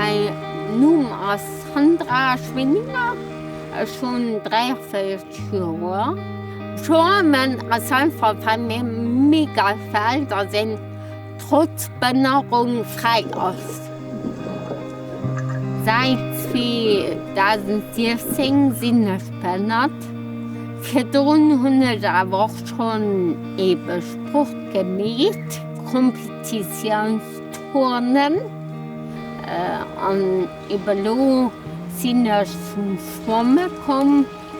Mäi Numm ass Sandra Schwinninger, ech hunn 43 Joer. Schwammen ass einfach well mir mega gefält, dass een trotz Bënnerung fräi ass. Säit 2016 sinn ech behënnert. Virdrun hunn ech awer och schonn ebe Sport gemeet, Kompetitiounsturnen an ebe lo sinn ech zum Schwamme komm.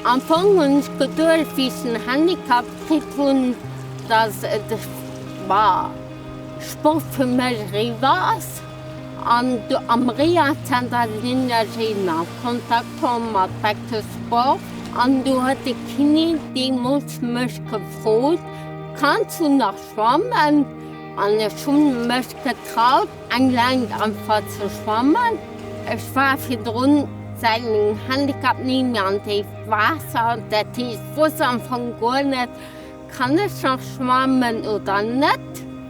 Am Fong hunn ech geduecht, wéi ech den Handicap kritt hunn, dass et Sport fir mech eriwwer ass. An am Rehazenter sinn ech eben a Kontakt komm mat Back to Sport an do huet de Kiné deemools mech gefrot, Kanns du nach schwammen? An ech hunn mech getraut eng Längt einfach ze schwammen. Ech war virdrun säit mengem Handicap ni méi an déift Waasser, dat heescht ech wosst am Fong guer net, Kann ech nach schwammen oder net?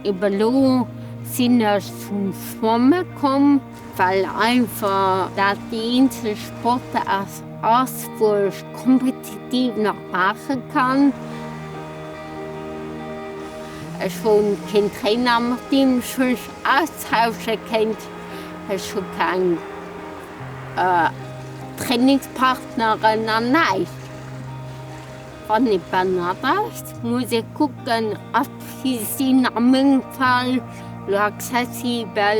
Eben elo sinn ech zum Schwamme komm, well einfach dat déi eenzeg Sportaart ass, wou ech kompetitiv nach maache kann. Ech hunn keen Trainer mat deem ech mech austausche kéint, ech hu keng Trainingspartneren an näischt. Wann ee behënnert ass, muss ee kucken, ob si sinn a mengem Fall lo accessibel,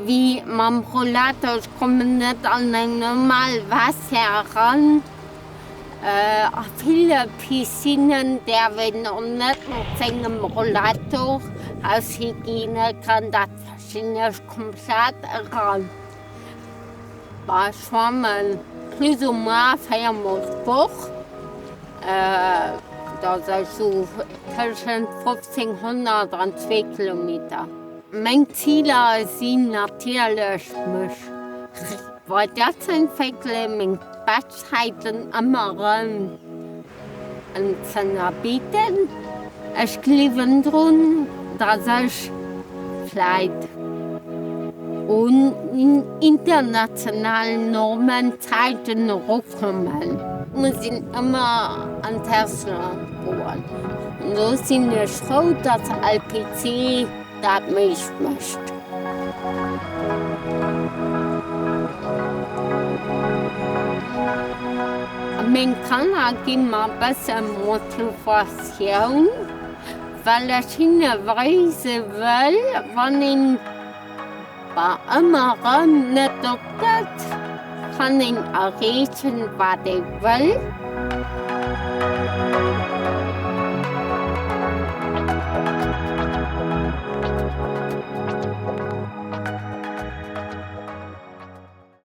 wéi mam Rollator, ech kommen net an eng normal Vestiaire eran. A ville Piscinnen däerf een och net mat sengem Rollator, aus Hygienegrënn, dat verstinn ech komplett, eran. Bah, schwammen plus ou moins 4 mol d'Woch. Dat ass esou tëschent 1500 an 2 Kilometer. Meng Ziler sinn natierlech mech weiderzeentwéckelen, meng Beschtzäiten ëmmer erëm z'ënnerbieden. Ech gleewen drun, datt ech vläit un internationalen Normen, Zäiten erukommen. Muss een ëmmer an d'Ausland goen. An do sinn ech frou, datt LPC dat méiglech mécht. Meng Kanner gi mer e bësse Motivatioun, well ech hinne weise wëll, wann een ëmmer erëm net opgëtt, kann een erreechen, wat ee wëll.